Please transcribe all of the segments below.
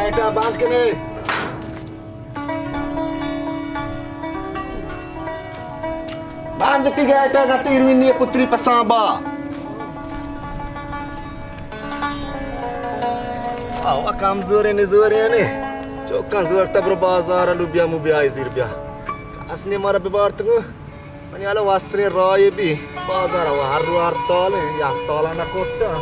گیٹ ءَ بند کنے۔ بند تی گیٹ ءَ، گتی روینی پتری پساں با۔ آو کمزورے نزورے نے۔ چوکاں زورتا برو بازار ءَ، لوبیا موبیا ءَ زیر بیا۔ کس نے مارا ببارتگو۔ منی حالا واسریں راہے بی، بازار ءَ ہر رو ہرتال ایں، یا ہرتال نہ کٹا۔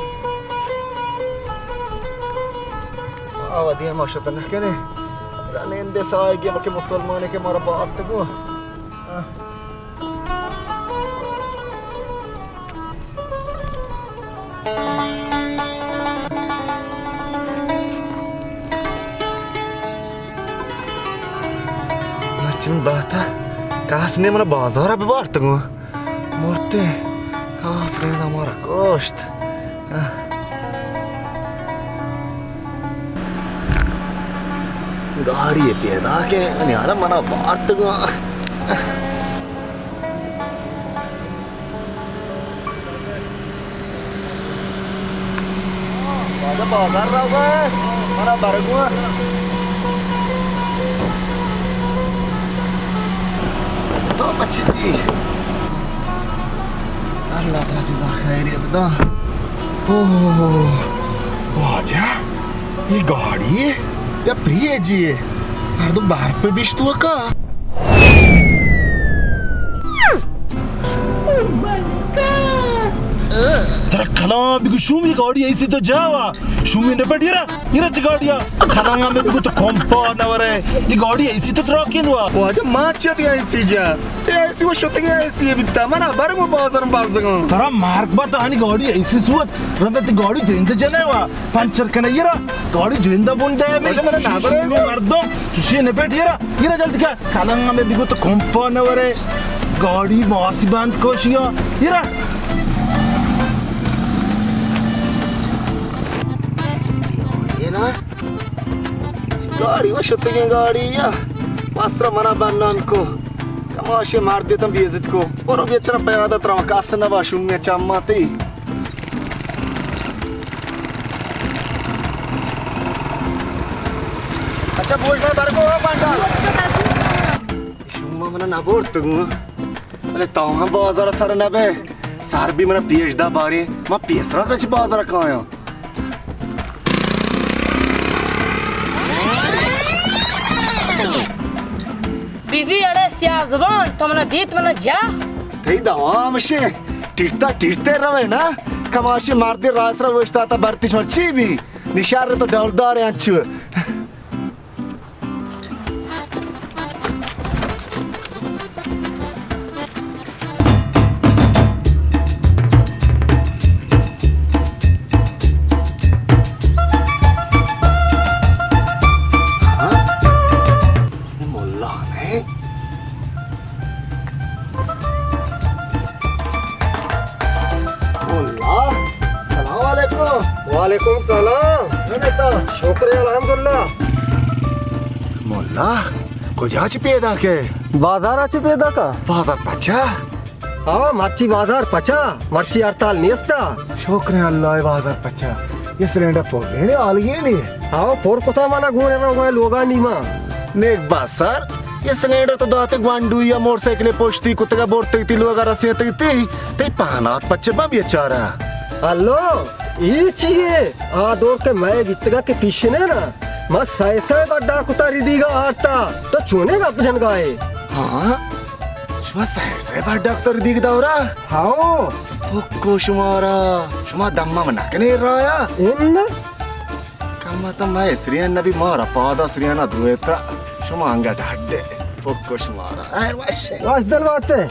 آ ودی ہم شت نہ کنے۔ را نندے ساہگے بلکہ مسلمانے کہ مارا بارتگو۔ مرچی من بہتا کس نے منا بازار ءَ ببارتگو۔ مرتے۔ آس رینا مارا کشت۔ گاڑی پیدا کہ منی حالا منا بارتگو۔ واجہ بازار روگا ئے، منا برگو۔ تو پچی دی۔ اللہ تعالی جزا خیری بدا۔ اوہ، واجہ، یہ گاڑی ہے یا فریج ہے؟ مردم باہر پہ بیشتو کا؟ ترا کلام بگو شومی گاڑی ایسی تو جاوا۔ شومی نبڑ یرا، یرا چی گاڑیا۔ کلام میں بگو تو کمپا نورے۔ یہ گاڑی ایسی تو ترا کیندوا۔ واجہ ما چیا دیا ایسی جا۔ اے ایسی و شتگی ایسی بیتا۔ منا برمو بازار بازگاں۔ ترا مارک بات ہنی گاڑی ایسی سوت۔ رندا تی گاڑی جند جنے وا۔ پنچر کنے یرا۔ گاڑی جند بندے میں۔ واجہ منا نہ برے۔ مردم۔ چوشی نپیٹ یرا۔ یرا جلدی کا۔ کلنگا میں بگو تو کمپا نورے۔ گاڑی ماسی بند کوشیا۔ یرا۔ یہ نا۔ گاڑی و شتگیں گاڑی یا۔ مستر منا بنان کو۔ کماشے مردے تم بیزت کو۔ برو بیچارہ پیادہ ترا کس نہ باشوں میں چماتی۔ اچھا، بوش میں برگو ہو پانڈا۔ شما منا نبورتگو۔ بلے تو ہم بازار سر نبے۔ سر بھی منا پیش دا بارے۔ ما پیسرا ترا چی بازار کایاں۔ بیزی اڑے سیاہ زبان، تو منا دیت منا جا۔ تئی دوام شے، ٹیرتا ٹیرتے روے نا۔ کماشی مردی راہ سرا وشتا تا برتش مر چی بھی؟ نشار تو ڈولدار انچو۔ ہاں؟ ملا نے؟ ملا، سلام علیکم۔ وعلیکم سلام۔ جنتا۔ شکر الحمدللہ۔ ملا، کجا چی پیدا کے؟ بازار چی پیدا کا؟ بازار پچا؟ ہاں، مرچی بازار پچا، مرچی ہڑتال نیستا۔ شکر اللہ بازار پچا۔ یہ سلینڈر پر نے آلگی نے؟ ہاں، پر کتا منا گون رو گئے لوگا نیما۔ نیک بات سر، یہ سلینڈر تو داتے گوانڈو یا موٹر سائیکل پشتی کتگا برتگ تی لوگا رسیتگ تی، تی پانات پچے با بیچارہ۔ ہلو، یہ چیئے؟ آ دور کے میں بیتگا کے پیشنے نا، ما سائے سائے بڈا کتا ری دیگا آرتا، تو چونے گپ جنگائے؟ ہاں؟ شما سہ سہ بار ڈاکٹر دیگ دورا؟ ہاؤ۔ پکو شمارا، شما دمم نکنے رایا؟ ان؟ کم تو میں اسریان نبی مارا پادا سریانا درویتا۔ شما انگا ڈاڈے۔ پکو شمارا۔ اے وش۔ وش دل باتے۔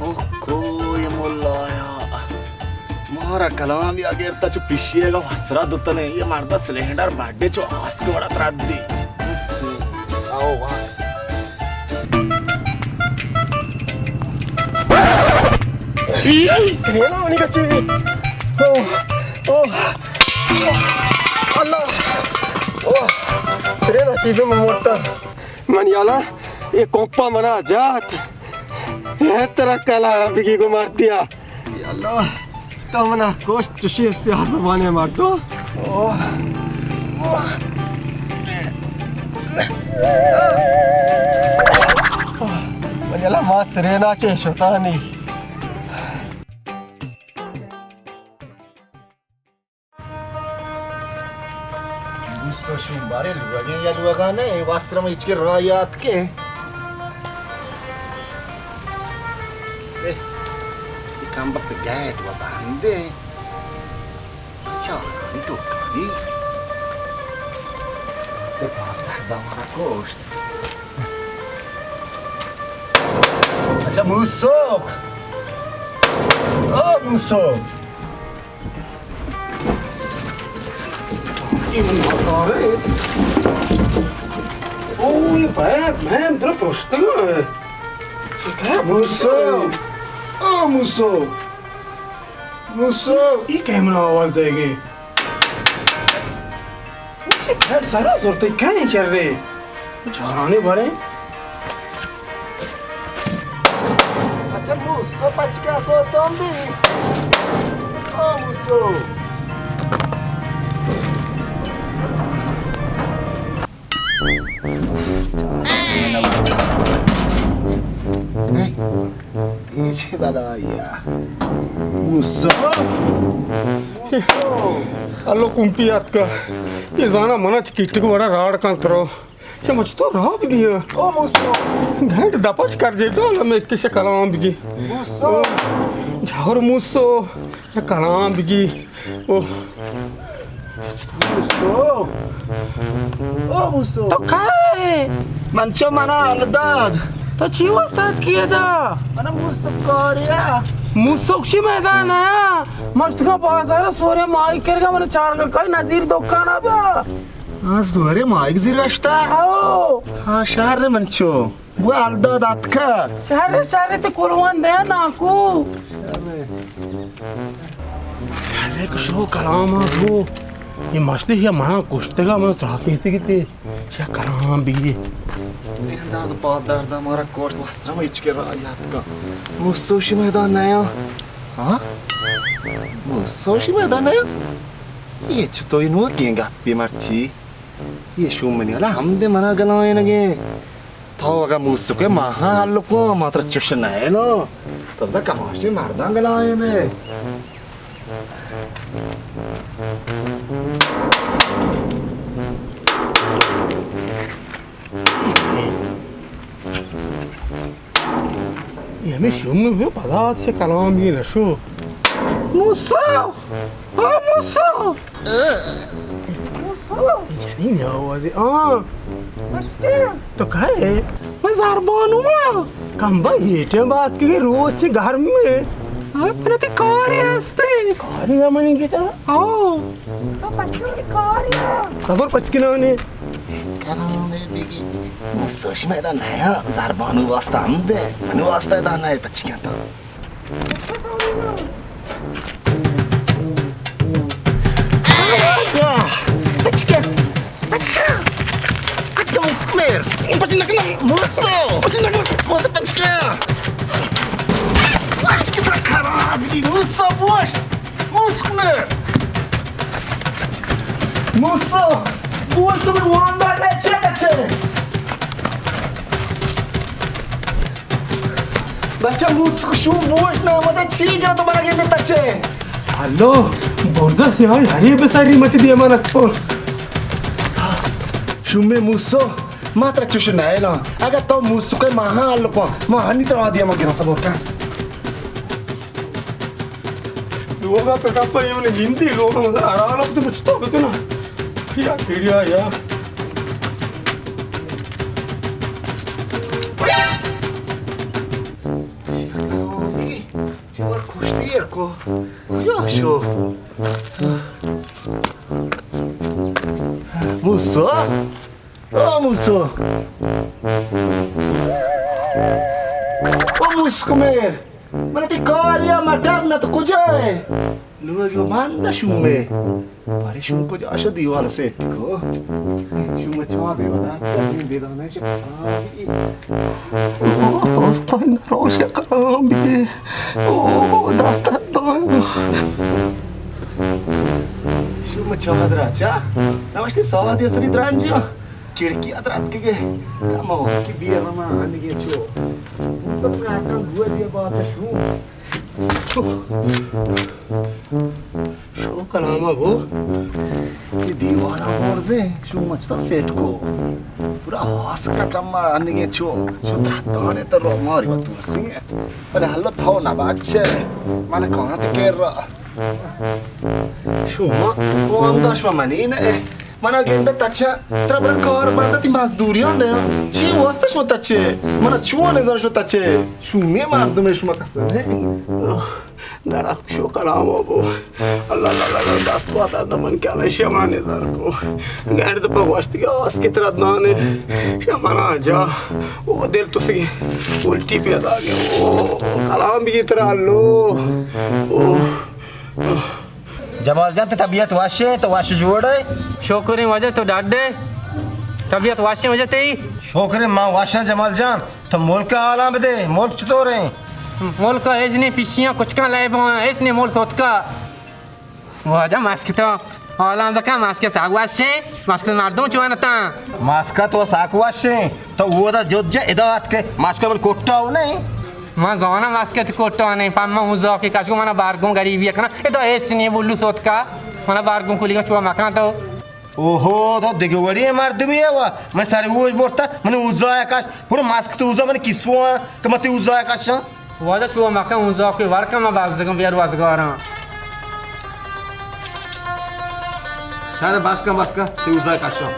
اوہ کوئی ملایا، مارا کلام یا گرتا چو پیشی گا وسرا دوتنے، یہ مرد سلینڈر بڈے چو آس کوڑا ترد دی۔ آو واہ۔ ترینا منی کچی بھی۔ اوہ، اوہ، اللہ۔ اوہ، ترینا چی بھی من مرتا۔ من یالا، یہ کوپا منا جات۔ اے ترا کلا بگی گو مارتیا۔ یا اللہ۔ تو منا کشت، چشیں سیاہ زبانیں مردم. منی اللہ، ما سرینا چے شتانی. دوست، شوم بارے لوگیں یا لوگا نہ، اے واسطہ ہم ہچ کے راہ یات کے. اے، اے کم وقت گیٹ و بندے. چارانی تو کانی. اے پاک دامارا کوشت. اچھا، موسوک. او موسوک. اے من مکارے. او، اے پیپ، میں در پرشتگا. اے پیپ موسو. او موسو. موسو. اے کئے منا آواز دے گے؟ اے پیپ سرا زرتے کئے شرے؟ چارانے بارے. اچھا، موسو پچکا سو تم بھی. او موسو. اے چی بلائیا؟ موسو. موسو. اللہ کمپی آتکا. اے زانا منا چہ کیٹک وڑا راڑ کن ترو. چہ مچ تو راہ بدیا. او موسو. گھنٹ دپچ کر جے ڈال میں کش کلام بگی. موسو. او جھور موسو، کلام بگی. او موسو. او موسو. تو کئے؟ من چو منا الداد. تو چی واسطہ اتکی ادا؟ منا موسو کاریا. موسو کشی میدان آیا. مشتگا بازار سورے مائی کرگا، من چارگا کئی نظیر دکانا بیا. آ، زورے ماہیگ زیر گشتا؟ او. ہاں، شہر من چو. گو الدا داتکا. شہر، شہر تے کلوان دیا ناکو. شہر کشو کلام آ گو. یہ مشتی یا منا کشتگا، من سراکی تے کیتے. یا کلام بھی. درد پا درد ہمارا کوشت واسطہ میں اچ کے راہ یاد کا. موسو شی میدان نیا. ہاں؟ موسو شی میدان نیا؟ اے چتوئی نوکیں گپے مرچی؟ اے شوم منی والا ہمدے منا گلائینگے. تو اگاں موسک ء ماہاں حل کن، ما ترا چش نئیلوں. تو بزاں کماشیں مرداں گلائینے. اے ہمے شوم ء پدا چہ کلام بی نشو. موسا! آ موسا! موسا! اے جنین آوازے. آ! بچکے! تو کئے؟ من زربانو آں. کمبا ہیٹیں بات کہ روچ گرم میں. ہاں، پر تے کارے ہستے. کارے ہم نہیں کیتا؟ او. تو بچکے کارے. صبر پچکنا نے. کلام بگی. موسا شی میدان نیا، زربانو واسطہ ہم دے، منو واسطہ دا نئے پچکیاں تو. پچکیاں، پچکیاں، پچکیاں، موسا میر. پچ نکنا. موسا. پچ نکنا. موسا پچکیاں. پچکیاں خراب دی، موسا بوش. موسک میر. موسا، بوش تو من واندا نہ چے تچے. بچہ موسک شو بوش نہ مدہ چی کرا تو منا گندے تچے. ہلو، بردا سے آئی ہری بساری مت دی امانت کو. شومے موسا، ما ترا چوش نہ اعلان. اگر تو موسک ماہا حل کو، ما ہنی ترا دی ما گرا صبر کن. لوگا پک اپ، یہ من گندی لوگا مزہ آرام تو بچتا بکنا. یا کیڑیا یا. شور کشتی ایر کو. کجا شو؟ موسا؟ او موسا! او موسک میر! من تی کاریا مٹر نہ تو کجا ئے؟ لوگ بند شومے۔ پریشون کجا شو دیوال سیٹ کو۔ شوم چا دے ودا جن دے دانے شو۔ او، دوستان روش کلام بی۔ او، دست دایم۔ شوم چا درا چا۔ نوشتی ساعت سری درانجیا۔ کھڑکی ءَ دراتکگ ئے۔ کمو کہ بیر ما انگے چو۔ سپنا کم گوجے بات شو۔ شو کلام ءَ بو۔ اے دیوال ءَ برزے، شو مچتا سیٹ کو۔ پورا آس کا کم انگے چو۔ شو ترا دانے تر رو ماری و تو اسی۔ بلے ہلو تھو نہ بچے۔ من کانت کر را۔ شما قوم داشت و منی نہ۔ منا گندہ تچا، ترا برا کار بندہ تی مزدوریاں دیاں۔ چی واسطہ شما تچے؟ منا چون نظر شو تچے؟ شومی مردم شما قسم ہے۔ درات شو کلام بو۔ اللہ، اللہ، اللہ، دست بات دمن کیا شما نظر کو۔ گرد پہ واشتی آس کی ترا دانے۔ شما نا جا۔ او دل تو سگی الٹی پیدا گیا۔ او کلام بی ترا لو۔ او۔ جمال جان، تو طبیعت وش ہے، تو وش جوڑ ہے؟ شکر ہے واجہ، تو ڈاڈ ہے؟ طبیعت وش ہے واجہ تئی؟ شکر ہے، ماں وش ہے جمال جان۔ تو ملک حالاں بدے، ملک چطور ہیں؟ ملک ایس نے پیشیاں کچکاں لائے بواں، ایس نے مول سوتکا۔ واجہ ماسک تو حالاں بکا، ماسک ساگ وش ہے، ماسک مردم چوانتا۔ ماسک تو ساگ وش ہے، تو وہ دا جو جا ادا ات کے، ماسک من کوٹا ہو نہیں۔ من زاناں مسکت کوٹانے، پہ من اوں زاکے کشگو منا بارگوں گریبی کنا۔ ادا ہچ نی بلو سوتکا، منا بارگوں کلیگا چوا مکان تو۔ اوہو، تو دگہ وڑی مردمی ہے وا۔ من سر اوج برتا، من اوزا کش، پورا مسکت اوزا من کسواں کہ متی اوزا کشاں۔ واجہ چوا مکان اوں زاکے ورکا ما بازگم بیار وازگاراں۔ سر بس کن، بس کن، تی اوزا کشاں۔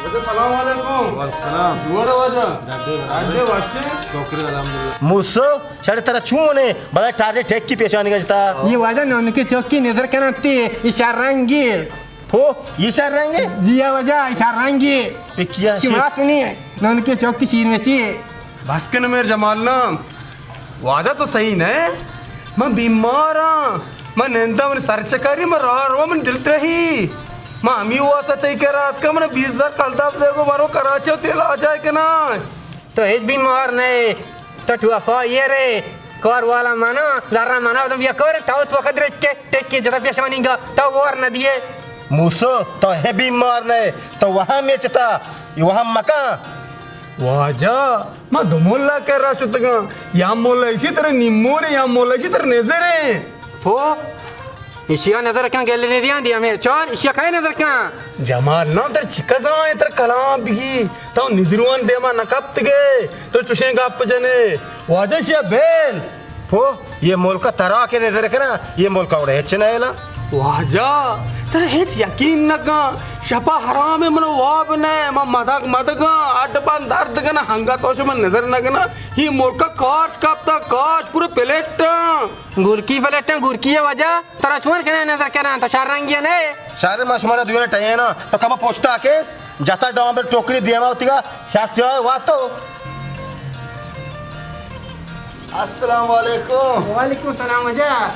واجہ سلام علیکم۔ وعلیکم السلام۔ جوڑ واجہ۔ ڈاڈے، ڈاڈے واشے۔ شکر الحمدللہ۔ موسو، شر ترا چون ہے؟ بلے ٹارے ٹیکی پیشانی گجتا۔ یہ واجہ نونکے چوکی نظر کناتے، یہ شر رنگی۔ ہو، یہ شر رنگی؟ جی ہاں واجہ، یہ شر رنگی۔ پکیا شمات نہیں ہے، نونکے چوکی شیر میں چی ہے۔ بس کن میر جمال نام۔ واجہ تو صحیح نہ۔ من بیمار ہاں۔ من نندا، من سر چکری، من راہ رو، من دل ترہی۔ من ہمی واسطہ تئی کرا اتکا، من بیس ہزار کلدار دے گو، مرو کراچی تے علاج آئے کنا۔ تو ہچ بیمار نہ۔ تو ٹوپا یہ رے، کار والا منا، زرا منا، بیا کار، تو تو قدر کے، ٹیک کے جدا پیش منی گا، تو وار نہ دیے۔ موسو، تو ہے بیمار نہ، تو وہاں میں چتا، یہ وہاں مکان۔ واجہ، ما دو مولا کرا شتگاں۔ یا مولا ایشی تر نیمور، یا مولا ایشی تر نظر ہے۔ پو، ایشیا نظر کن گل نے دیاں دی ہمیں چار، ایشیا کئے نظر کن؟ جمال نا تر چکا زمان تر کلام بگی، تو نظروان دیما نہ کپت گے، تو چوشیں گپ جنے۔ واجہ شیا بیل۔ پو، یہ ملک ترا کے نظر کنا، یہ ملک اوڑے ہچ نہ ایلا۔ واجہ، ترا ہچ یقین نہ کن۔ شپا حرام من واب نہ، من مدگ مدگاں، اڈ بان درد کنا، ہنگا تو شو من نظر نہ کنا۔ ہی ملک کاش کپتا، کاش پورے پلیٹاں۔ گورکی پلیٹاں، گورکی ہے واجہ۔ ترا چون کنا نظر کنا، تو شر رنگی نہ۔ شر ما شمارا دوینا ٹہینا، تو کما پوشتا کیس، جتا ڈامبر ٹوکری دیما ہوتی گا، سیاسی ہوئے واتو۔ السلام علیکم۔ وعلیکم السلام واجہ۔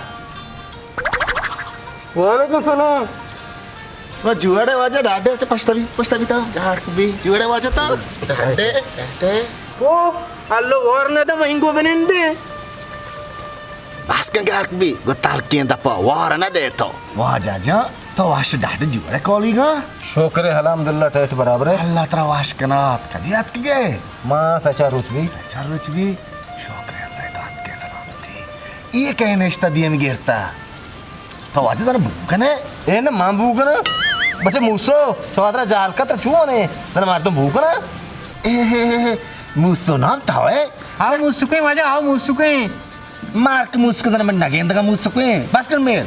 وعلیکم السلام۔ ما جوڑے واجہ ڈاڈے چ پشتا بھی، پشتا بھی تا، گار بھی جوڑے واجہ تا۔ ڈاڈے، ڈاڈے۔ او، اللہ وار نہ دے مہنگو بنندے۔ بس کن گار بھی، گو تلکیں دپا وار نہ دے تو۔ واجہ جان، تو واش ڈاڈے جوڑے کولی گا؟ شکر الحمدللہ، ٹیٹ برابر ہے۔ اللہ ترا واش کنات، کدی اتک گئے؟ ما سچا روچ بھی۔ سچا روچ بھی۔ شکر اللہ، تو اتک سلامتی۔ یہ کہیں نشتہ دیم گرتا۔ تو واجہ زن بو کنے؟ اے نہ، من بو کنا۔ بچے موسو، شما ترا جال کا تر چون ہے؟ زن مردم بو کنا۔ اے، اے، اے، اے، موسو نام تاو ہے؟ ہاں، موسو کہیں واجہ، ہاں، موسو کہیں۔ مارک موسک زن من نگیندگا موسکیں۔ بس کن میر۔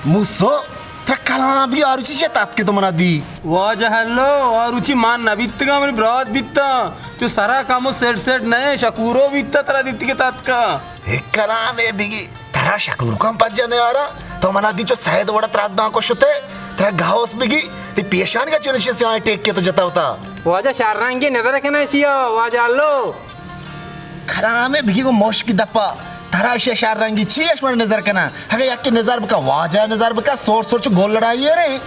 موسو، ترا کلام بی آروچی چے تات کے تو منا دی؟ واجہ ہلو، آروچی مان نہ بیتگا، منی برات بیتا۔ تو سرا کمو سیٹ سیٹ نئے، شکورو بیتا ترا دیتی کے تات کا۔ ایک کلام اے بگی، ترا شکور کم پجا نیارا۔ تو منا دی چو سید وڑا ترا دان کو شتے، ترا گاوس بگی، تی پیشانی کا چونشی سیاہ ٹیک کے تو جتا ہوتا۔ واجہ شرنگی نظر کنا شیا، واجہ ہلو۔ کلامے بگی گو مشک دپا، ترا اشی شر رنگی چی اش من نظر کناں؟ اگہ یکی نظر بکا، واجہ نظر بکا، سور سور چو گل لڑائی رے۔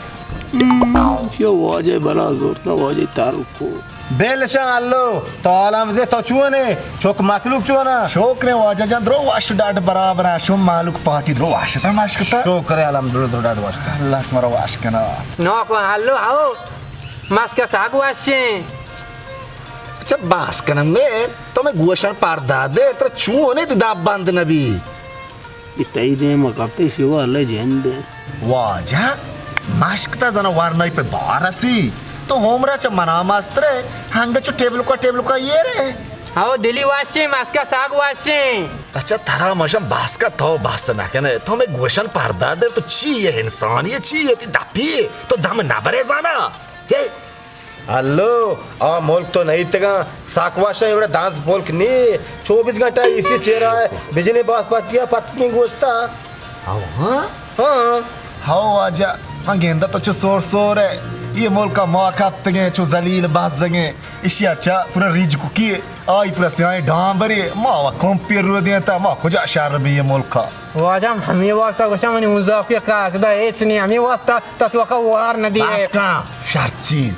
ہم، چیا واجہ بلا زورتا، واجہ تارو کو۔ بیل شان الو، تو عالم دے تو چونے، چوک مخلوق چونا۔ شکر ہے واجہ جان، درو واش ڈاڈ برابر ہیں، شو مالوک پارٹی درو واش تا مشکتا۔ شکر ہے الحمدللہ، درو ڈاڈ واش تا۔ اللہ شما رو واش کنا۔ نو کو الو آو، مسکا ساگ واشیں۔ اچھا باس کنم میں، تو میں گوشن پردہ دے، ترا چونے دی داب بند نبی۔ اے تئی دیم ء کپت، ایشی وا اللہ جند۔ واجہ، مشک تا زنا ورنائی پہ بار رسی۔ تو ہومرا چہ منا مسترے، ہنگ چو ٹیبل کو ٹیبل کو یہ رے۔ ہاو دلی واشیں، مسکا ساگ واشیں۔ اچھا ترا مشم باسکا تو بحث نہ کنے۔ تو میں گوشن پردہ در تو چی یہ انسانی چی یہ تی دپی تو دم نہ برے زانا۔ یہ الو، آ ملک تو نہ ایتگاں، ساک واشاں ایوڑا دانز ملک نی، چوبیس گھنٹہ اے سی چیرا ہے، بجلی باس پتیا پتکیں گوشتا۔ ہاں؟ ہاں۔ ہاو واجہ، من گندہ تو چو سور سور ہے، یہ ملک ما کپتگیں، چو ذلیل بازگیں، اشی اچھا پورا ریج ککی، آئی پورا سیاہیں ڈامبری، ما و کمپیر رو دیں تا، ما کجا شر بی یہ ملکا۔ واجہ ہمے واسطہ گوشاں منی مزاکی قاصدہ ہچ نی، ہمے واسطہ تو توکا وار نہ دیئے۔ بس کن، شر چیز۔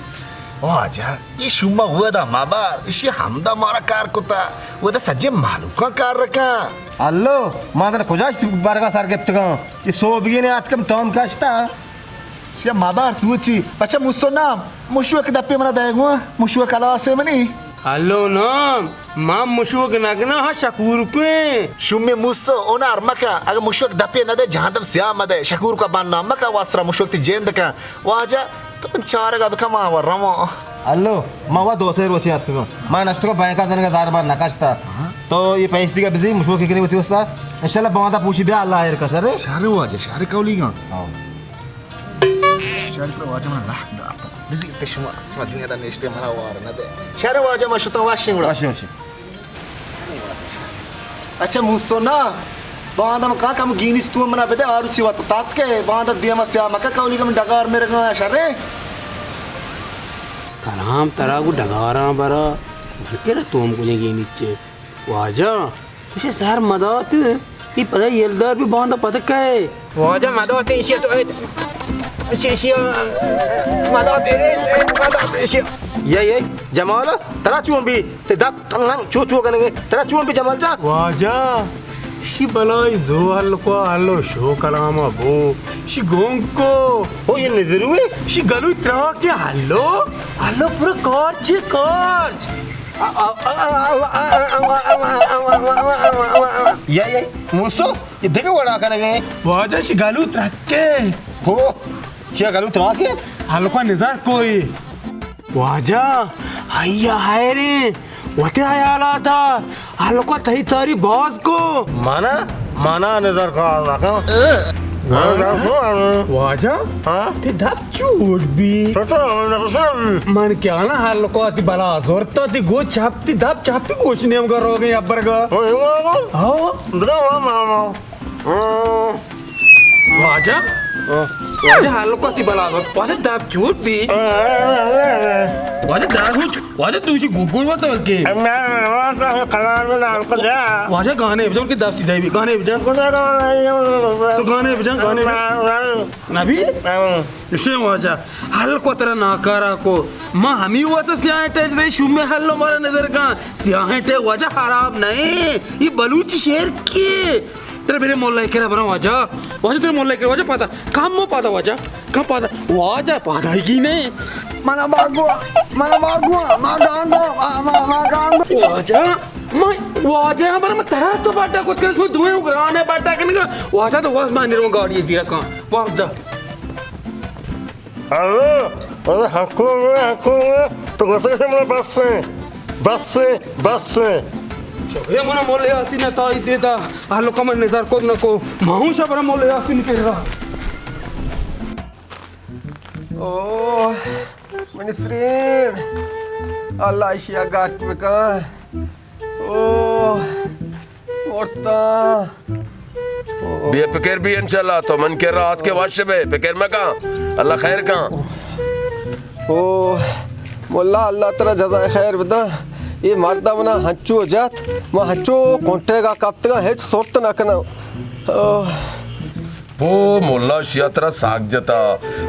واجہ، یہ شما ودا مبر، اشی ہمدا مارا کار کتا، ودا سجے مالوکاں کار رکاں۔ الو، ما ترا کجا برگا سر گپتگاں؟ یہ سوبگی نے آتکم تام کشتا۔ شی مبر سوچی، پچہ مستو نام، مشوک دپی منا دے گوا، مشوک کلاسے منی۔ الو نام، ما مشوک نگنا ہا شکور کوئیں۔ شمی موسو، اونار مکن، اگہ مشوک دپے ندے، جہاندم سیاہ مدے، شکور کو بان نام مکن، واسرا مشوک تی جند کن۔ واجہ، تو من چارگا بکن، ما و رواں۔ الو، ما و دو سے روچی آتکگاں۔ ما نشتگا بینکا زنگا زار بار نکشتا۔ تو یہ پیس دیگا بزی، مشوک کنی وتی وستا۔ انشاءاللہ باندا پوشی بیا، اللہ خیر کا سر۔ شر واجہ، شر کولیگاں۔ ہاں۔ شر پر واجہ من لحق داتا۔ بزی تے شما، شما دنیا دا نشتے منا وار نہ دے۔ شر واجہ ما شتاں واشیں گڑا۔ واشیں، واشیں۔ اچھا موسو نا، باندا من کاں کم گینیس تو منا بدے، آروچی وقت تات کے، باندا دیما سیاہ مکا کولی کم ڈگار میرے گا شرے۔ کلام ترا گو ڈگاراں برا، فکر توم کجے گینیچے۔ واجہ، گوشے سر مدات، ای پدا یلدار بی باندا پدا کئے۔ واجہ مدات ایشی تو ایت۔ ایشی، ایشی، مدات ایت، ایت، مدات ایشی۔ یا، یا، جمال، ترا چون بی؟ تے دپ چو چو کنگے، ترا چون بی جمال جان؟ واجہ، ایشی بلائی زو ہلکو ہلو شو کلام بو۔ ایشی گونگ کو۔ او یہ نظر ہوئے؟ ایشی گلو ترا کے ہلو؟ ہلو پورا کارچ، کارچ۔ یا، یا، موسو، یہ دگہ وڑا کنگے۔ واجہ شی گلو ترکے۔ ہو، کیا گلو ترکے؟ ہلکو نظر کوئی۔ واجہ، ہیا حیریں، وتی حیالاتا، ہلکو تئی تاری باز کو۔ مانا، مانا نظر کار نکن۔ واجہ، ہاں؟ تی دپ چوٹ بی۔ من کیا نا ہلکو تی بلا زورتا تی گو چپ تی دپ چپی گوش نیم گا روگے ابرگا۔ ہاں۔ واجہ؟ واجہ ہلکو تی بلا زورتا۔ واجہ دپ چوٹ بی۔ واجہ دپ چوٹ۔ واجہ دوشی گوگل وتا بلکہ۔ واجہ گانے بجا، ان کے دپ سیدھا بی۔ گانے بجا۔ تو گانے بجا، گانے بجا۔ نبی؟ نشے واجہ، ہلکو ترا ناکارا کو۔ ما ہمی واسا سیاہیں ٹیچ دے شومے ہلو مارا نظر کن۔ سیاہیں ٹیچ واجہ خراب نہیں۔ یہ بلوچ شعر کی؟ ترا میرے مولا کرا برا واجہ۔ واجہ ترا مولا کرا واجہ پاتا۔ کم مو پادا واجہ، کم پادا، واجہ پادائیگی نے۔ منا باگو، منا باگو، ما گانگو، ما، ما، ما گانگو۔ واجہ، ما، واجہ، ہمارا ما ترا تو باٹا کت کر، سو دوئے گرانے باٹا کنگا۔ واجہ تو واس ما نیرو گاڑی زیرا کان۔ واجہ۔ ہلو، ارے حکومت، حکومت، تو گوشت کہ من بس ہے، بس ہے، بس ہے۔ شکریہ، من مولے آسی نہ تائی دیتا، ہلو کا من نظر کو نہ کو، ماہوں شبر مولے آسی نہ کرا۔ او، منی سرین، اللہ اشیا گارچ بکن۔ او، مرتا۔ بے پکر بی انشاءاللہ، تو من کرا آتکے وش بے، پکر مکن، اللہ خیر کن۔ او ملا، اللہ ترا جزائے خیر بدا۔ اے مرد ءَ منا ہنچو جت، من ہنچو کنٹیگا کپتگاں، ہچ سرت نہ کناں۔ آہ۔ پو ملا، شیا ترا ساگ جتا،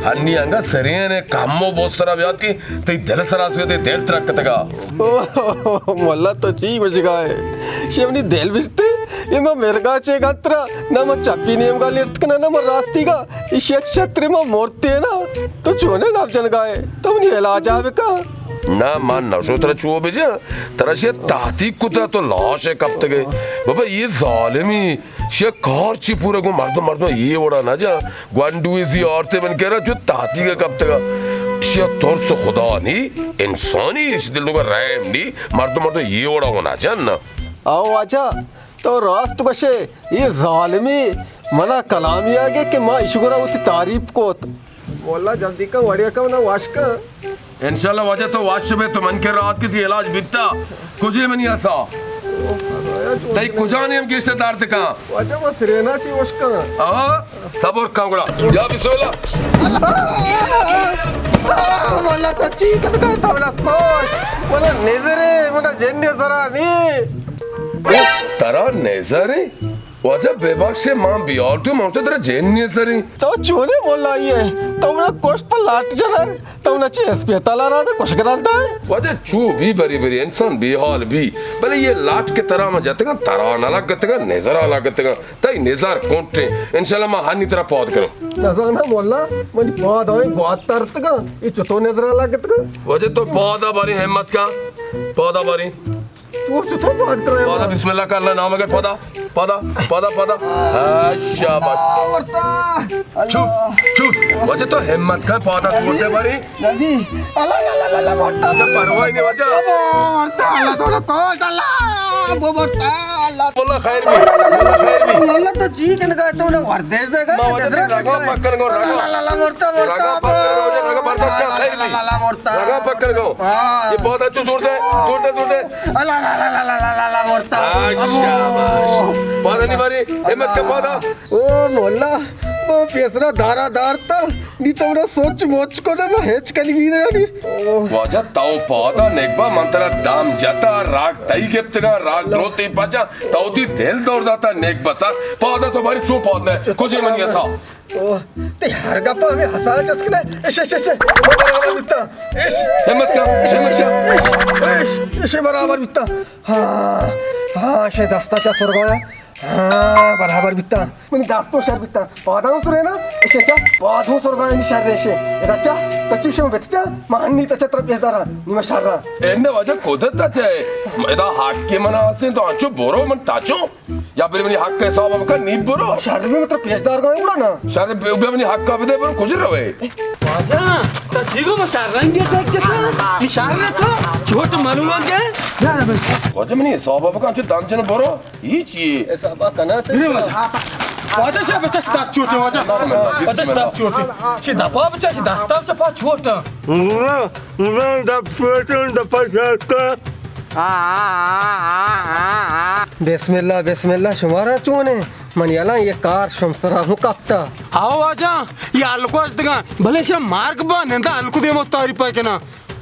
ہنی انگا سرین کمو بوسترا بیات کہ تئی دل سرا سوی، تئی دل ترکتگا۔ اوہ، ملا تو چی گوشگا ئے؟ شی منی دل بشتے، اے ما مرگا چے گترا، نہ ما چپی نیمگا لرت کنا، نہ ما راستی گا، ایشی ءَ شتر ما مرتے نا۔ تو چونے گپ جنگا ئے؟ تو منی علاجا بکا۔ نہ، من نشو ترا چو بجا، ترا شی تحقیق کتا تو لاش کپتگے۔ بابا، یہ ظالمی، شی کار چی پورا گو مردم، مردم یہ وڑا نہ جا۔ گونڈوی زی آرتے من کرا جو تحقیق کپتگا۔ شی ترس خدا نی، انسانی، اس دل کا رحم نی، مردم، مردم یہ وڑا ہونا چاہنا۔ او واجہ، تو راست گوشے، یہ ظالمی منا کلامی آگے کہ ما ایشی گورا وتی تعریف کوت۔ مولا جلدی کن، وڑیا کن، نہ واش کن۔ انشاءاللہ واجہ تو واش بے، تو من کے رات کی تئی علاج بیتا۔ کجے منی اسا؟ تئی کجا نیم گیشتر درد کن؟ واجہ ما سرینا چی وش کن۔ آ، صبر کن گڑا۔ یا بسم اللہ۔ مولا تو چی کن کن تو نا کوش۔ مولا نظرے، مولا جن نظرا نی۔ ترا نظرے؟ واجہ بے بخش، ما بیال تو، ما تو ترا جن نظرے۔ تو چونے مولا یہ؟ تو منا کوش پر لاٹ جنر، تو منا چے اسپیتال را دے کوش گرانتا ہے۔ واجہ چو بھی بری بری انسان بے حال بھی، بلے یہ لاٹ کے ترا ما جتگا، ترا نہ لگتگا، نظرا لگتگا۔ تئی نظر کنٹیں۔ انشاءاللہ ما ہنی ترا پاد کنوں۔ نزاناں مولا، منی پاد آئیں گوات ترتگاں، اے چتو نظرا لگتگاں؟ واجہ تو پادا باریں، ہمت کن، پادا باریں۔ چور چتو پاد کناں پادا؟ بسم اللہ کر، اللہ نام اگر پادا، پادا، پادا، پادا۔ ہاں، شاباش۔ اللہ ورتا۔ چپ، چپ۔ واجہ تو ہمت کن، پادا چھوڑ دے باریں۔ نبی، اللہ، اللہ، اللہ، اللہ، مرتا، اچھا، پرواہ نہیں، واجہ۔ مرتا، اللہ، تھوڑا کوش، اللہ، وہ مرتا، اللہ۔ مولا خیر بھی، مولا خیر بھی۔ مولا تو جی کن گئے، تو نے وردیش دے گا، ما واجہ نظر رگا پکڑ گو، رگا۔ اللہ، اللہ، اللہ، مرتا، مرتا۔ رگا پکڑ گو، واجہ، رگا برداشت کر، خیر بھی۔ اللہ، اللہ، مرتا۔ رگا پکڑ گو۔ ہاں۔ یہ پودا چو زور دے، زور دے، زور دے۔ اللہ، اللہ، اللہ، مرتا۔ ہاں، شاباش۔ پادا نہیں ماری، ہمت کا پادا۔ او مولا، وہ پیسرا دارا دار تا۔ نی تو منا سوچ موچ کو نا، ما ہچ کنگی نہ نی۔ واجہ تو پادا نگبا، من ترا دام جتا، راگ تئی گپتگا، راگ دروتی پچا، تو تی دل دور داتا نگبا سا، پادا تو باری چو پاد نہ، کجے منی اسا۔ او، تی ہر گپا ہمیں ہسا جت کنے، اش، اش، اش، برابر بیتا، اش۔ ہمت کن، ہمت کن۔ اش، اش، اش، برابر بیتا۔ ہاں، ہاں، شے دستا چا سرگایا۔ ہاں، برابر بیتا۔ منی دست ہوں شر بیتا۔ پاداں سرے نا، ایشے چا پاد ہوں سرگا، نی شر ایشے۔ ادا چا، تچو شم بیت چا، ما ہنی تچا ترا پیش دارا، نی ما شر را۔ اے نہ واجہ قدرت چا ہے۔ ادا ہاٹ کے منا ہستیں تو انچو برو من تاچو۔ یا بری منی حق حساب بکن، نی برو۔ شر میں ترا پیش دار گا گڑا نا۔ شر بے، بے منی حق بدے برو، کجا روے؟ واجہ، تا چیگو ما شر رنگی ٹک جتا۔ نی شر تو، چھوٹ ملو گے۔ واجہ منی حساب بکن، چو دم جن برو۔ ای چی؟ حسابا کنا تے۔ میرے واجہ۔ واجہ شاہ بچہ شدار چوٹے واجہ۔ بسم اللہ، بچہ بسم شدار اللہ۔ چوٹے۔ شی دپا بچہ، شی دستا بچہ پا چوٹا۔ نورا، نورا دپ چوٹے، دپا چوٹا۔ بسم اللہ، بسم اللہ، شمارا چونے؟ من یلا یہ کار شم سرا ہوں کپتا۔ آو واجہ، یہ الکو اشتگا، بلے شم مارک با نندا الکو دیمو تاری پای کنا۔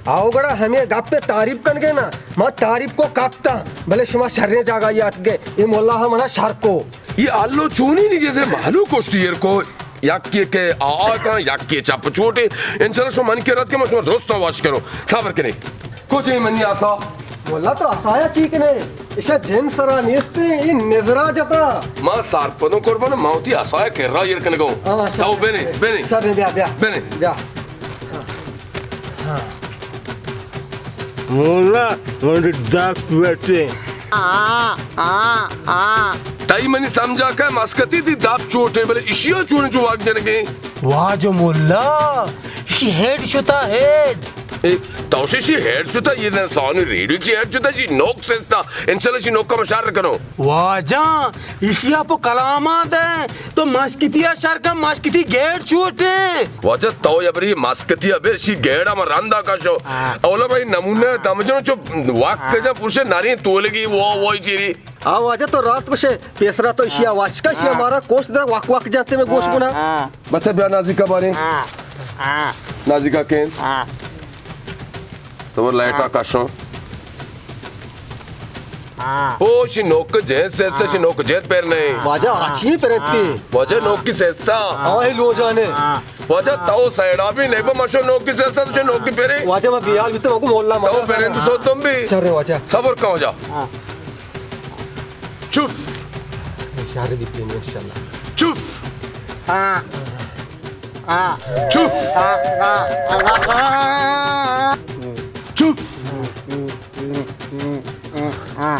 آؤ گڑا ہمے گپ ء تعریف کنگے نا، ما تعریف کو کپتاں، بلے شما شریں جاگہ ء اتکگے، اے مولا ہم منا شر کو۔ یہ الو چونی نی جیسے مہلوک کشتی ایر کو، یکی کہ آ آ کن، یکی چپ چوٹے، انشاءاللہ شما من کے رد کے ما شما درست واش کرو، صبر کنے۔ کچھ منی آسا۔ مولا تو اسایا چی کنے؟ اشا جن سرا نیستے، این نظرا جتا۔ ما سرپدوں قربان، ما وتی اسایا کرا ایر کنگو۔ ہاں، شر۔ تو بنے، بنے۔ شر، بیا، بیا۔ بنے۔ بیا۔ مولا، من دپ وٹے۔ تئی منی سمجھا کہ مسکتی تی دپ چوٹے، بلے اشیا چونے چو واک جنگے۔ واجہ مولا، اشی ہیڈ شتا ہیڈ۔ اے، تو شی ہیڈ شتا، یہ دن سانی ریڈیو چی ہیڈ شتا، جی نوک سستا، انشاءاللہ شی نوک کا مشار کنو۔ واجہ، اشیا پہ کلاما دے، تو مشکتیا شر کن، مشکتی گیٹ چوٹے۔ واجہ تو یبری مشکتیا بے، شی گیڑا ما رندا کشو۔ ہاں۔ اولا بھائی نمونہ دمجنو چو وقت ہاں۔ کجا پوشے نرین تولگی وہ وہی چیری۔ ہاں واجہ تو راست گوشے، پیسرا تو اشیا ہاں۔ واشکا، اشیا ہاں۔ مارا کوش در وق وق جاتے میں گوش ہاں۔ گنا۔ ہاں۔ بچہ بیا نازیکا باریں۔ ہاں۔ ہاں۔ نازیکا کین۔ ہاں۔ تو لائٹا کشوں۔ ہاں۔ پوش نوک جنس سستا، شی نوک جنس پر نہیں۔ واجہ آچی پر تی۔ واجہ نوکی سستا۔ آہ لو جانے۔ واجہ تو سائیڈا بھی نہیں، مشو نوکی سستا، تو نوکی پرے۔ واجہ ما بیال بیتے، مگو مولا تو پرند سو تم بھی۔ شر واجہ۔ صبر کا واجہ۔ ہاں۔ چپ۔ شر بیتے انشاءاللہ۔ چپ۔ ہاں۔ ہاں۔ چپ۔ ہاں۔ چپ۔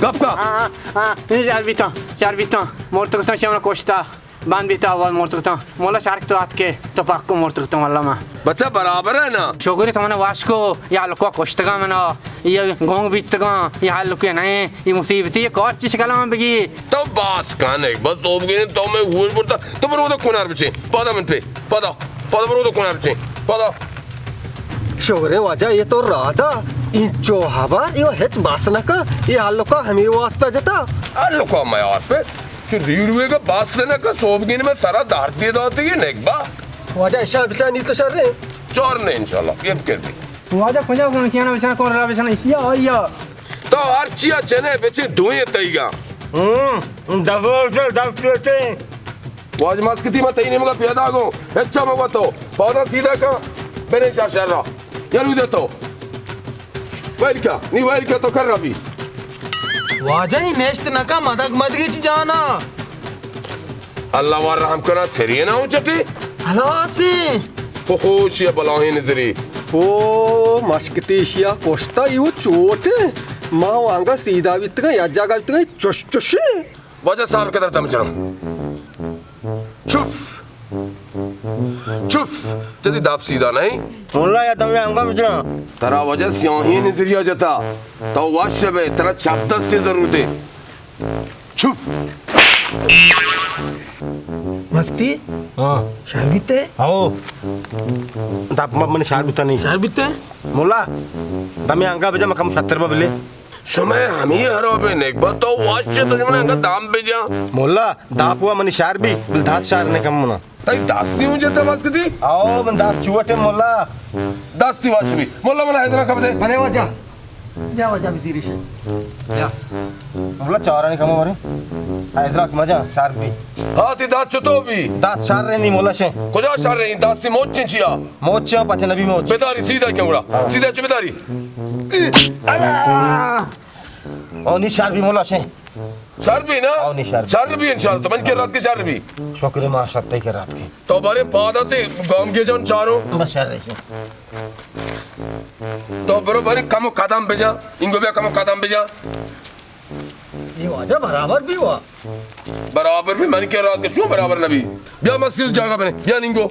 گپ کا؟ ہاں، ہاں، ہاں، شر بیتاں، شر بیتاں، مرتگتاں، شمنا کشتا، بند بیتا، اول مرتگتاں، مولا شرک تو آتکے، تو پکو مرتگتاں، واللہ ما۔ بچہ برابر ہے نا؟ شکر تو منا واش کو، یا لکا کشتگا منا، یہ گونگ بیتگا، یہ حال لکے نہیں، یہ مصیبتی، یہ کار چش کلام بگی۔ تو باس کانے، بس تو بگی تو میں ہوش برتا، تو برو تو کنار بچے، پادا من پہ، پادا، پادا برو تو کنار بچے، پادا۔ شورے واجہ، یہ تو رادا، انچو ہبر، یہ ہچ باس نہ کا، یہ ہلکا ہمیں واسطہ جتا۔ ہلکا میار پہ، چو ریڑوے کا باس نہ کا، سوبگین میں سرا دار دے داتے یہ نگبا۔ واجہ، اشاں بچانی تو شر رہے۔ چار نے انشاءاللہ، یہ کر دی۔ واجہ، کجا کن کیانا بچنا، کون را بچنا، یا، یا۔ تو ہر چیا چنے بچے دوئیں تئیگا۔ ہوں، دبر سے دب چوتے۔ واجہ مسکتی ما تئی نیمگا پیدا گوں۔ اچھا مگو تو۔ پادا سیدھا کا۔ بنے چار شر را۔ یلو دے تو۔ ویل کیا؟ نی ویل کیا تو کر ربی۔ واجہ ہی نشت نکا مدگ مدگی چی جانا۔ اللہ وار رحم کنا سرینا ہوں چٹی۔ ہلاسیں۔ او ہو، شیا بلاہیں نظری۔ او مشکتی شیا کشتا یو چوٹے۔ ما وانگا سیدھا بیتگا یا جاگا بیتگا چش چشے۔ واجہ صاحب کے طرف دم چرم۔ چپ۔ چپ۔ جدی داپ سیدھا نہیں۔ مولا یا دم یا انگا بچرا۔ ترا واجہ سیاہیں نظریہ جتا۔ تو وش بے، ترا چپ دستی ضرورت ہے۔ چپ۔ مستی؟ ہاں۔ شر بیتے؟ ہاں۔ دپ من شر بیتا نہیں۔ شر بیتے؟ مولا، دمے انگا بجا مکم شتر با بلے۔ شمے ہمی حرابے نگبا تو واش تو شمے انگا دام بجا۔ مولا، داپوا منی شر بی، بل دس شر نکم منا۔ تئی دستی اوں جتا بس کتی؟ آؤ، من دست چوٹے مولا۔ دستی واش بی۔ مولا منا حیدرہ کب دے۔ بلے واجہ۔ بیا واجہ بزیری شے۔ بیا۔ مولا چارانی کمو بری۔ حیدرہ کی مجا شر بی۔ ہاں، تی دست چتو بی؟ دست شر نہیں مولا شے۔ کجا شر نہیں؟ دستی موچیں چیا؟ موچا پچ نبی موچ۔ بداری سیدھا کیا گڑا؟ سیدھا چو بداری۔ او نی شر بی مولا شے۔ شر بی نا؟ او نی شر بی۔ شر بی انشاءاللہ، تو من کے رات کے شر بی۔ شکر ما شتے کے رات کے۔ تو بارے پادا تے گام کے جان چارو۔ بس شر رہی۔ تو برو بارے کمو قدم بجا، انگو بیا کمو قدم بجا۔ یہ واجہ برابر بی وا۔ برابر بی، من کے رات کے چون برابر نبی؟ بیا مسجد جاگہ بنے، بیا نینگو۔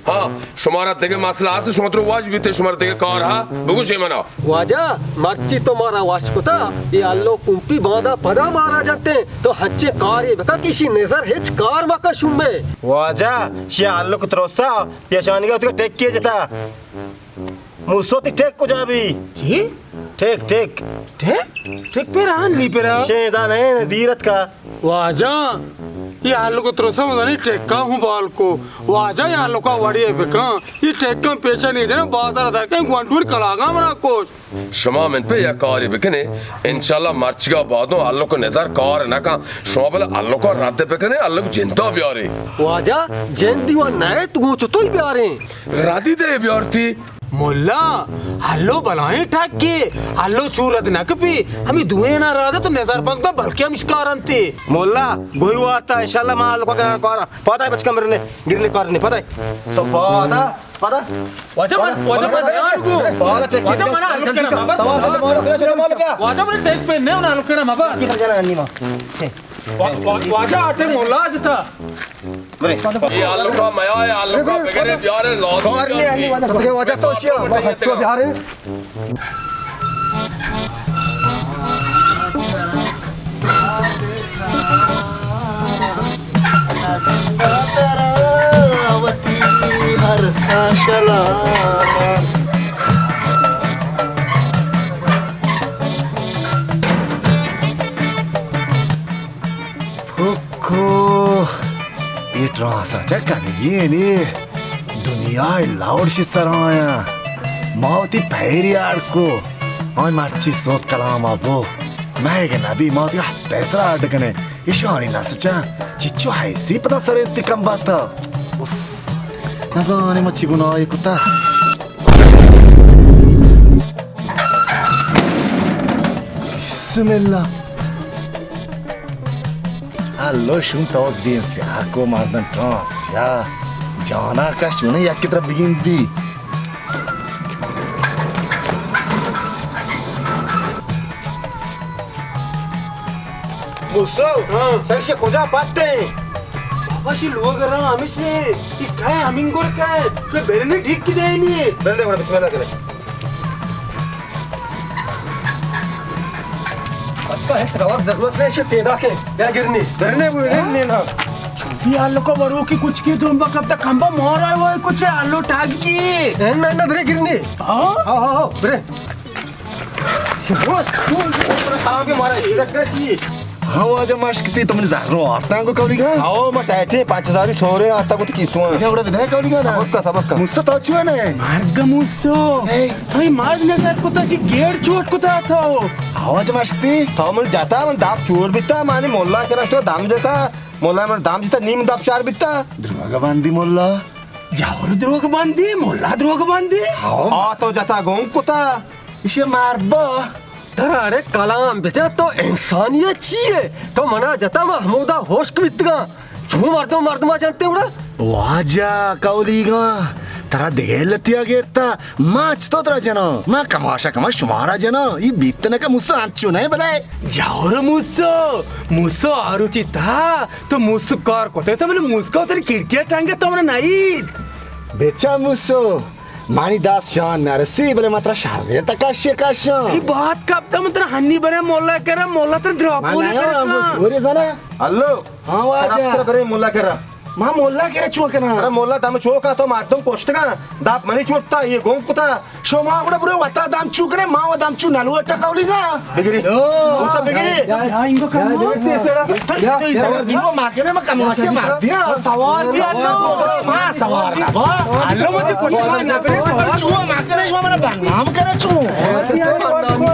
ہاں، شمارا دگہ مسئلہ ہست، شما ترو واج بیتے، شمارا دگہ کار ہا، بگوشے منا۔ واجہ، مرچی تو مارا واش کتا، یہ اللہ کمپی باندا پدا مارا جتے، تو ہنچے کارے بکا کہ شی نظر ہچ کار مکا شمبے۔ واجہ، شی اللہ کو تروسا، پیشانی کا ٹیک کیے جتا۔ موسو تی ٹیک کجا بی؟ جی؟ ٹیک، ٹیک۔ ٹیک؟ ٹیک پیرا، نی پیرا۔ شیدا نہیں، دیرت کا۔ واجہ، یہ آلو کو ترسا مزانی ٹیکا ہوں بال کو۔ واجہ، یہ آلو کا وڑی ہے بکاں۔ یہ ٹیکا پیچھا نہیں جنا، بازار در کہیں گوانڈور کلاگا منا کوش۔ شما من پہ یک کارے بکنے، انشاءاللہ مرچگا بعدوں آلو کو نظر کار نہ کن۔ شما بلے آلو کو رد بکنے، آلو کو جنتا بیارے۔ واجہ، جندی و نئے تو گو چتوئی بیاریں؟ ردی دے بیارتی۔ ملا، ہلو بلائیں ٹکے، ہلو چو رد نہ کپی، ہمیں دوئیں نا رادہ تو نظر بند کن، بلکہ ہم اشکار انتے۔ ملا، گوئی وارتا، انشاءاللہ ما ہلو کا گران کارا۔ پادا ہے بچکا مرنے، گرنے کارنے، پادا ہے۔ تو پادا، پادا۔ واجہ من، واجہ من بیان گو۔ پادا چکی۔ واجہ من ہلو کرا مبر۔ واجہ من ٹیک پہ نے ہلو کرا مبر۔ وا-، وا-، واجہ آٹے مولا جتا۔ یہ آلو کا میا ہے، آلو کا بگڑے بیارے، لازمی کار نہیں بیارے۔ آئی واجہ۔ تو واجہ تو شیا، بس تو بیارے۔ پھکو، اے ٹرانسا چہ کدگی نی دنیا ء لاؤڈ شی سرا آیاں۔ ما وتی پہری آڑ کو۔ آئی مرچی سوت کلام ءَ بو۔ مئیگ نبی ما دیگہ پیسرا اڈ کنے۔ ایشانی نسچاں چچو حیثی پدا سر انتی کم باتا۔ اف۔ نزانے ما چی گناہے کتا۔ بسم اللہ۔ ہلو شون تو دیم سے ہکو مردن ٹرانس جا۔ جانا کا شون یکی طرف بگندی۔ موسو، ہاں۔ سر شے کجا پاتے؟ بابا شی لوگ را ہمیش نے۔ ای کئے ہمینگور کئے؟ شو بیرنی ڈھیک کی دینی۔ بندے بڑا بسم اللہ کرے۔ اچکا ہچ روگ ضرورت نہیں، شے پیدا کے۔ بیا گرنی۔ گرنے بو، گرنے نا۔ چھوٹی آلو کو برو کی کچھ کی تم بکب تک کمبا مارا ہے وہ کچھ آلو ٹاگ کی۔ اے، نہ، نہ، برے گرنی۔ ہاں؟ ہاں، ہاں، ہاں، برے۔ شبوت۔ تام کے مارا، یہ رکھ رہا چاہیے۔ ہاں، واجہ مشکتی تم نے زہرو آرتاں کو کولی گا؟ آؤ، ما ٹائٹے پانچ ہزار سورے آتا کو تو کیسو ہیں۔ جا بڑا دے کولی گا نا۔ سبق کا، سبق کا۔ موسا تو چوئے نے؟ مرگ موسو۔ اے۔ تھوئی مارگ نظر کتا شی گیڑ چوٹ کتا تھو۔ آواز مشکتی؟ تو من جاتا، من داپ چور بیتا، مانی مولا کرا شو دام جتا، مولا من دام جتا، نیم داپ چار بیتا۔ دروگ بندی مولا۔ جاور دروگ بندی، مولا دروگ بندی۔ ہاں۔ آ تو جتا گونگ کتا۔ ایشی مار با۔ ترا اڑے کلام بجا، تو انسانیت چی ہے؟ تو منا جتا، ما ہمودا ہوشک بیتگاں۔ چون مردم مردما جنتے اڑا؟ واجہ کولیگا، ترا دگہ علتیا گیرتا۔ ما چتو ترا جناں؟ ما کماشا کما شمارا جناں۔ ای بیت نہ کہ موسو انچو نہ بلے۔ جاور موسو، موسو آروچی تا، تو موسو کار کتے تو بلے موسکا تری کھڑکیا ٹانگے تو منا نئیت۔ بچا موسو، مانی دست شان نرسی، بلے ما ترا شرے تا کشے کشاں۔ ای بات کپتا من ترا ہنی برے مولا کرا، مولا ترا دراپو نہ کرتا۔ بوری زنا۔ ہلو۔ ہاں واجہ۔ ترا برے مولا کرا۔ ما مولا کرا چون کناں؟ ارے مولا دم چوکا تو مردم کشتگا، داپ منی چوٹتا، یہ گم کتا۔ شما گڑا برو وتا دم چو کنے، ما و دم چو نلوٹا کولیگا۔ بگری۔ موسا بگری۔ یا انگو کم۔ چو ما کنے ما کماشے مار دیا۔ سوار بیا تو۔ ما سوار نہ با۔ الو مجھے کچھ نہ برے سوار۔ چو ما کنے شما منا بدنام کرے چو۔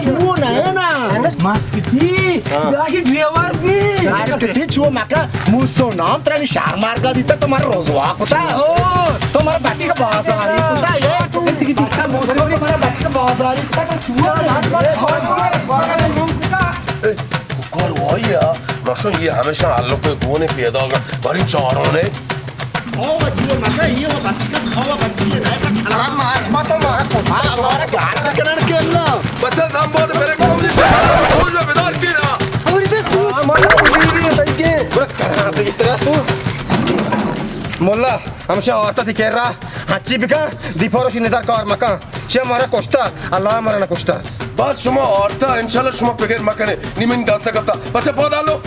چو نہ نا۔ ماسکتی۔ یا شی ڈرائیور بھی۔ ماسکتی چو ما کا موسو نام ترانی شار مارگا دیتا تو مارا رسوا کتا۔ او۔ تو مارا بچی کا بازاری کتا، یہ۔ تو مارا بچی کا بازاری کتا، تو چوہا۔ کار وای، مشو یہ ہمیشہ ہلو کوئی گونے پیدا گا، بری چاروں نے۔ او بچی، مکا یہ بچی کا، او بچی یہ نہیں۔ مار، مت مار، مار، مار، گار کنن کے اللہ۔ بچہ نام بول میرے کو، مجھے بدار کیا۔ اور دس۔ ملا، ہمیشہ عورت تھی کہہ رہا، ہچی بکن، دی پروشی نظر کار مکن۔ شما مارا کشتا، اللہ مارا نہ کشتا۔ بس شما عورتا، انشاءاللہ شما فکر مکنے، نی من دست کپتا۔ بچہ پودا لو۔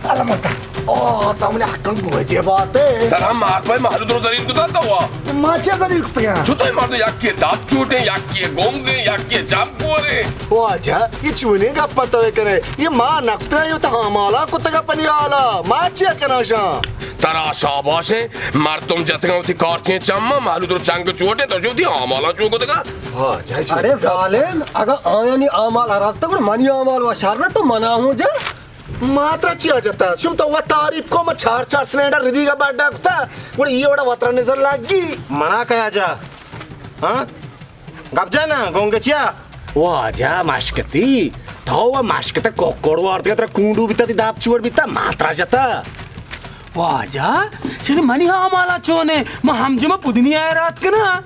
اللہ مرتا۔ او، تمنے حقاً گوجے باتے۔ ترا مار پہ محلو درو ذلیل کتا تو وا۔ ما چہ ذلیل کتگا؟ چطور مردو یکی دات چوٹیں، یکی گونگیں، یکی جب پورے۔ واجہ، یہ چونیں گپا تو کنے؟ یہ ما نکتگا، یہ تو ہمالا کتگا پنی آلا۔ ما چیا کناں شاں؟ ترا شاباش ایں، مردم جتگاں وتی کارچیں چماں، مہلو درو چنگ چوٹے تو شودی آمالاں چو کتگا۔ ہاں، جائی چو۔ ارے ظالم، اگاں آیانی آمال ہرابتا گڑا منی آمال وا شر نہ، تو منا ہوں جا۔ ما ترا چیا جتا؟ شم تو وت تعریف کو، ما چار چار سلینڈر ردیگا بڈا کتا، گڑا یہ وڑا وترا نظر لگی۔ منا کیا جا؟ ہاں؟ گپ جانا، گونگ چیا؟ واجہ مشکتی، تو و مشکت کوکڑ وارتگا، ترا کونڈو بیتا، تی داپ چوڑ بیتا، ما ترا جتا۔ واجہ، چرے منی ہمالا چونے، ما ہمجما پدنی آیرات کنا۔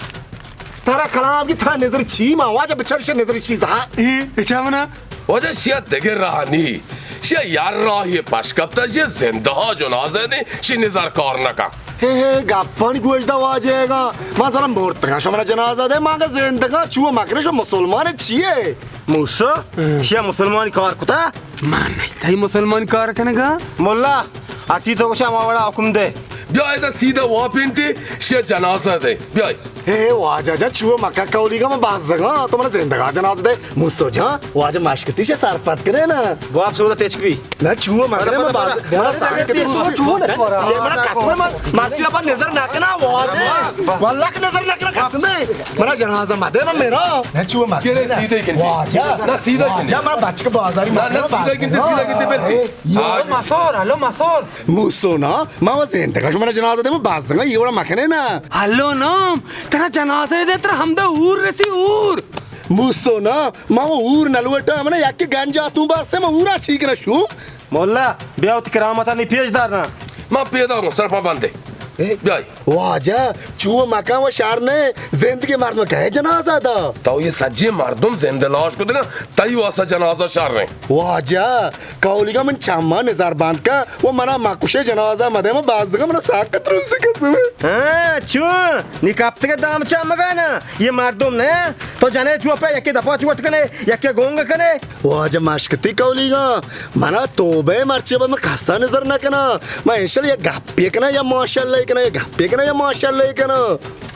ترا کلام کی ترا نظر چی ما، واجہ بچار شے نظر چیز ہا۔ اے، اچھا منا۔ واجہ شیا دگہ راہ نی۔ شیا یار راہ یہ پش کپتا، شیا زندہ جنازہ دے، شی نظر کار نکا۔ ہے ہے، گپانی گوش دا واجہ گا۔ ما سلام بورتگا شمارا جنازہ دے، ما گا زندگا چو مکنے شو مسلمان چیے؟ موسی، ہم۔ شیا مسلمانی کار کتا؟ ما نہیں تئی مسلمانی کار کنگا۔ ملا، اٹی تو گوشا ما وڑا حکم دے۔ بیا ادا سیدھا واپینتے، شیا جنازہ دے۔ بیا۔ اے واجہ جان، چو مکن، کولیگا من بزگاں، تو منا زندگا جنازہ دے۔ موسو جان، واجہ مشکتی شے سرپد کنے نا۔ گواب سودا پیچک بی۔ نا، چو مکن، من باز، منا ساکت۔ چو نہ شمارا۔ اے منا قسم ہے، من مرچی ابا نظر نہ کنا واجہ۔ واللہ کہ نظر نہ کنا، قسم ہے۔ منا جنازہ مدے، من میرا۔ نا، چو مکن۔ سیدھے کن۔ واجہ۔ نا، سیدھے کن۔ واجہ، من بچک بازاری نا، نا، سیدھے کن، سیدھے کن، بلکہ۔ ہلو مسور، ہلو مسور۔ موسو نا، ما و زندگا شمارا جنازہ دے، من بزگاں، یہ وڑا مکنے نا۔ ہلو نام، ترا جنازہ دے، ترا ہمدا اور رسی اور۔ موسو نا، ما و اور نہ لوٹا، منا یکی گنجا توں باسے، ما اورا چی کنا شو؟ مولا، بیا وتی کرامتا نی پیش دار نا۔ ما پیدا ہوں، سرپا بندے۔ اے؟ بیائی۔ واجہ، چو مکن و شر نہ، زندگی مردم کئے جنازہ دا؟ تو یہ سجی مردم زندہ لاش کو دگا، تئی واسا جنازہ شر ہیں۔ واجہ، کولیگا من چما نظر بند کن و منا مکشے، جنازہ مدے، من بازگا، منا ساکت روسی قسم ہے۔ ہاں، چون؟ نی کپتگے دام چمگا نا، یہ مردم نہ، تو جنے چو پہ یکی دپا چوٹ کنے، یکی گونگ کنے۔ واجہ مشکتی کولیگا، منا توبہ مرچی بعد من کسا نظر نہ کنا۔ من انشاءاللہ یہ گپی کنا یا ماشاءاللہ کنا، یہ گپی کنا یا ماشاءاللہ کنا۔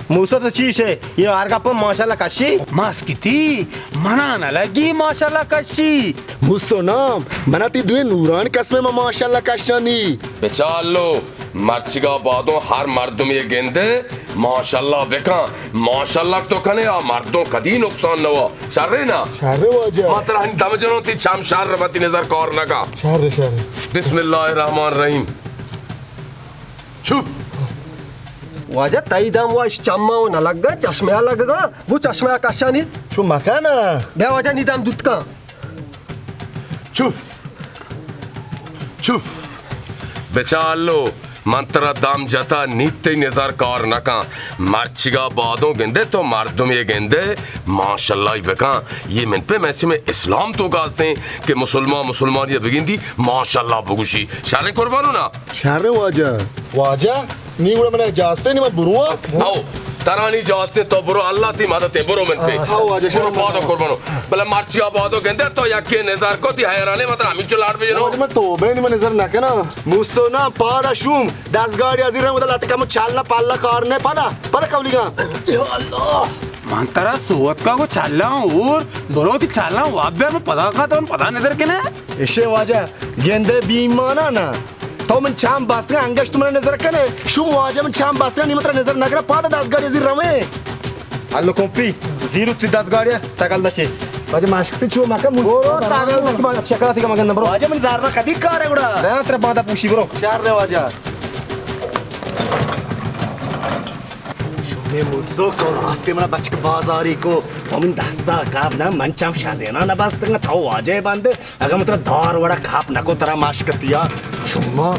موسی تو چی شے؟ یہ ہر گپ ماشاءاللہ کشی؟ مشکتی، منا نہ لگی ماشاءاللہ کشی۔ موسو نام، منا تی دوی نوران قسم ما ماشاءاللہ کشانی۔ بچالو، مرچگا بادوں ہر مردم یہ گندے، ماشاءاللہ بکن۔ ماشاءاللہ تو کنے، آ مردم کدی نقصان نوا۔ شرے نا؟ شرے واجہ۔ ما ترا ہنی دم جنوں، تی چم شر وتی نظر کار نکا۔ شرے، شرے۔ بسم اللہ الرحمن الرحیم۔ چپ۔ واجہ، تئی دم واش چما و نہ لگا، چشمہ لگا، بو چشمہ کشانی۔ چو مکن۔ بیا واجہ، نی دم دوت کن۔ چپ۔ چپ۔ بچالو، من ترا دم جتا، نی تی نظر کار نکن۔ مرچگا بادوں گندے تو مردم یہ گندے، ماشاءاللہ بکن۔ یہ من پہ میں اسلام تو گاستیں کہ مسلمان مسلمانی بگندی، ماشاءاللہ بگوشی۔ شریں قربانو نا؟ شریں واجہ۔ واجہ، نی گڑا من اجازت نی من برواں۔ او، ترانی اجازت، تو برو، اللہ تی مدد، برو من پہ۔ ہاں واجہ، برو، شرم پادا نہ۔ قربانو۔ بلے مرچی آبادو گندے تو یکی نظر کو، تی حیرانے مطلب ہمین چو لاڑ بجنو۔ واجہ من توبہ نی من نظر نہ کنا۔ موسو نا پادا شوم، دست گاڑی ازی رم، لاتکا مو چالنا پالا کار نے پادا، پادا کولیگا۔ یا اللہ۔ من ترا سوت کا کو چالاں اور برو تی چالاں واب بیار، من پدا کا تو پدا نظر کنے۔ اشے واجہ، گندے بی ایمانا نا۔ تو من چام باستگا انگشت من نظر کنے، شوم واجہ من چام باستگا نی من ترا نظر نگرا، پادا دست گاڑی زیر رویں۔ ہلو کمپی، زیرو تی دست گاڑی تگل دچے۔ واجہ مشکتی چو مکا موسو۔ برو تگل دچے، بعد شکلاتی کا مگن برو۔ واجہ من زارنا کدی کارے گڑا۔ دیا ترا بادا پوشی برو۔ شر نے واجہ۔ شمے موسو کو راستے منا بچک بازاری کو۔ من دستا کاب نا، من چام شرینا نبستگا، تو واجہ بندے۔ اگاں من ترا دار وڑا کاپ نکو ترا ماشکتیا۔ شما۔